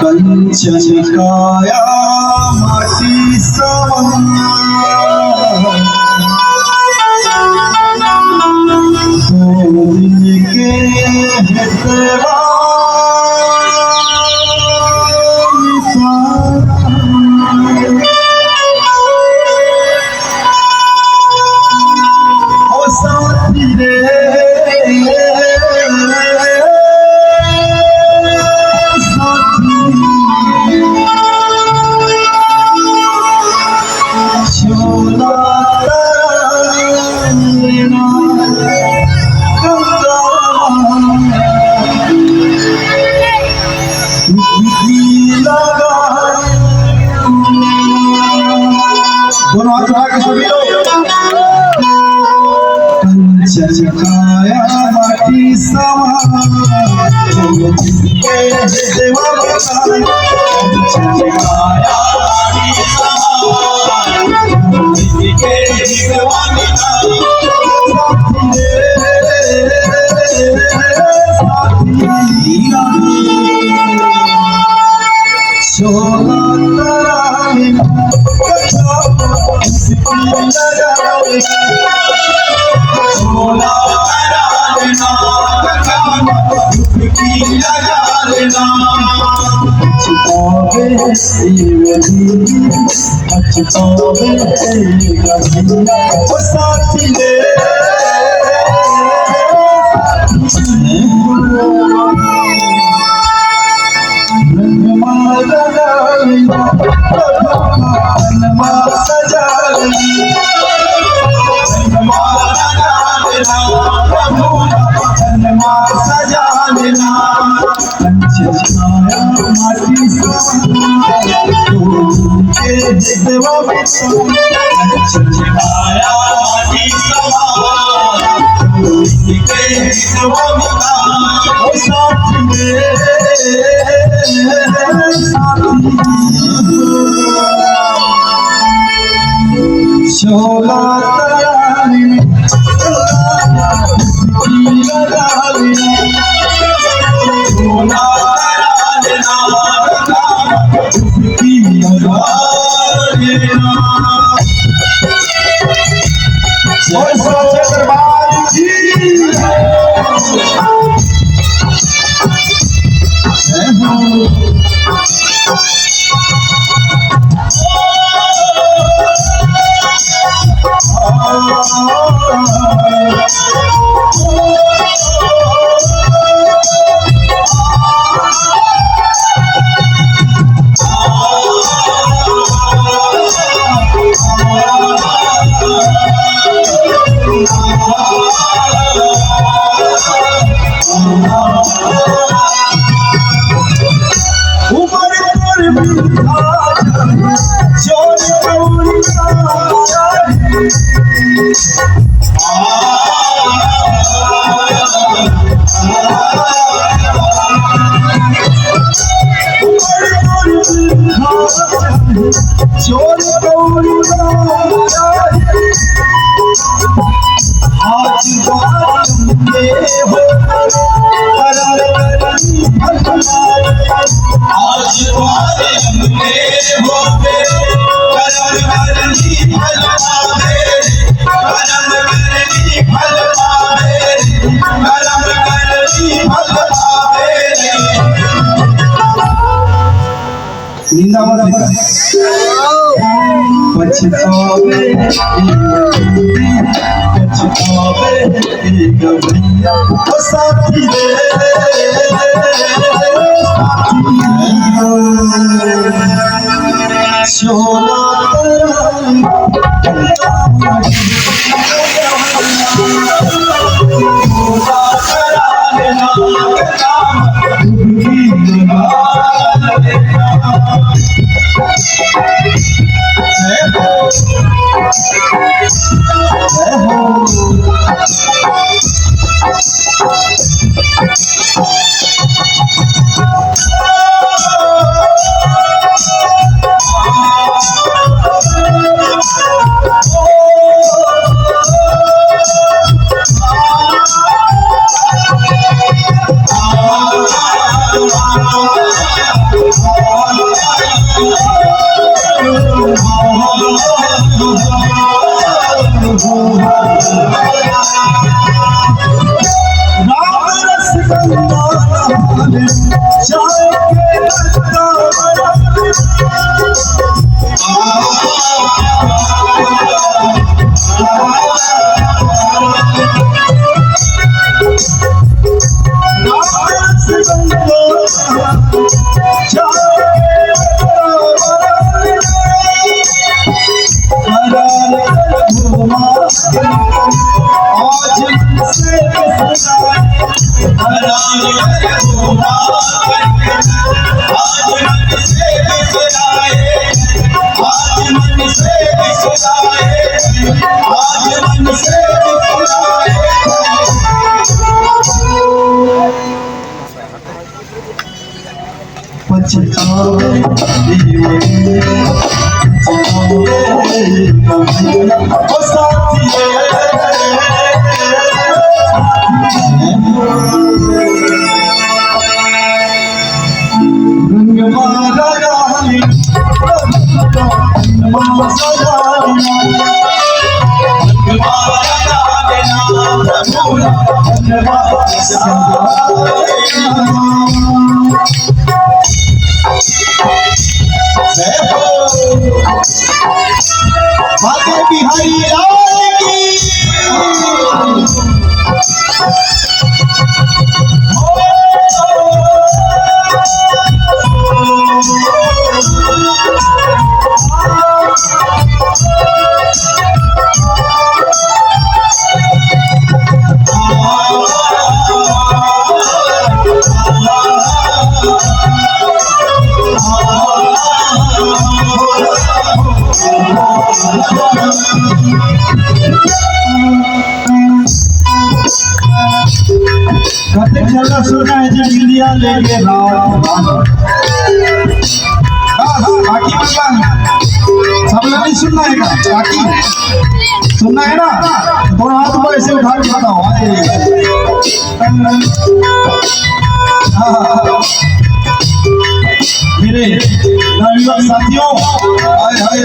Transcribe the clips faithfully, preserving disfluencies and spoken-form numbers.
कंचन काया माटी समान, दो दिन के हेतवा ओ साथी रे, साथी, छोला तराना। दोनों हाथ उठा के सभी लोग। कंचन काया माटी समान, जिसके देवा बताए। कंचन काया माटी समान, जिसके देवा बताए। छोला तराना, छोला तराना, पछतावे ये दिल, पछतावे ये गलियां। ओ साथी रे, रंगमाला डालना, रंगमाला सजालना, रंगमाला डालना, रंगमाला सजालना। कंचन काया माटी समान, तोके देवा बेटा। कंचन काया माटी समान, तोके देवा बेटा। ओ साथी रे, साथी। छोला तराना, निंदा मत कर। पछतावे, पछतावे, भैया, ओ साथी रे, छोला तराना। पछतावे ओ साथी रे। रंग मारा रानी, रंग मारा रानी। बांके बिहारी लाल की। कतेक झन ला सुनना हे जी, निंदिया लेके रात। हाँ, हाँ, बाकी मतलब सब ला नहीं सुनना हे का? बाकी सुनना हे ना? तो हाथ ऊपर ऐसे उठा के बताओ। हाँ, हाँ, हाँ। मेरे नवयुवक साथियों, हाय, हाय।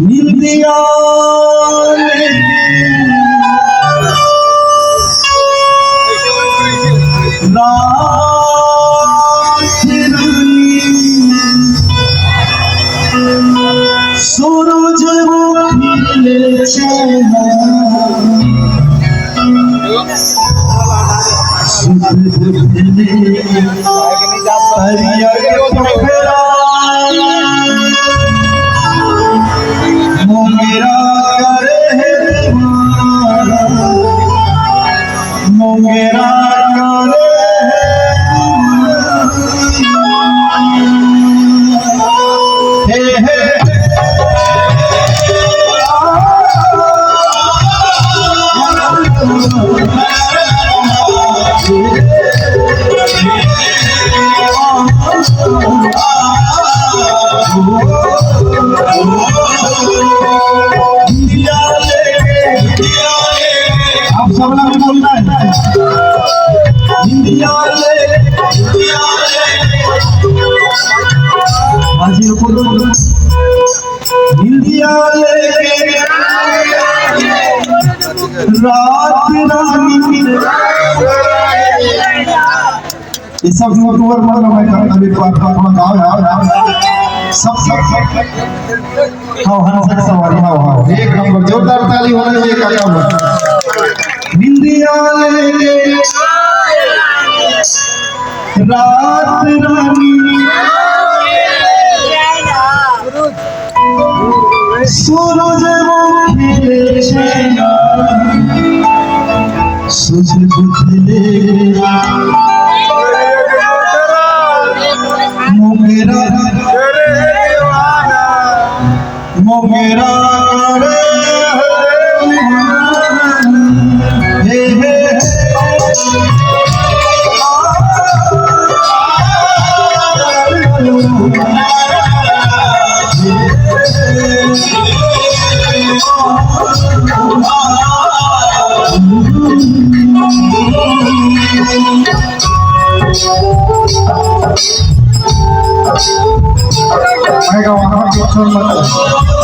निंदिया लेके रात रानी सूरज वो खिले छे। सुध बुध ले हरियर पोखरा, मोंगरा करे हे दीवाना, मोंगरा करे हे दीवाना। हे, हे, हे। आप सब लोग बोलना है। निंदिया ले, निंदिया ले। बाजी को बोलो। निंदिया लेके रात रानी। ये सब YouTuber मन ला मैं करता भी, पर, पर, पर गाओ यार। सब, सब, सब। हाँ, हाँ, सब सवारी, हाँ, हाँ। एक नंबर, जोरदार ताली होना चाहिए, काका लोग। निंदिया लेके रात रानी सूरज मुखी सुध बुध ले मोंगरा मोंगरा रे, हे, हे, हे। आएगा वहाँ पे सुन मत।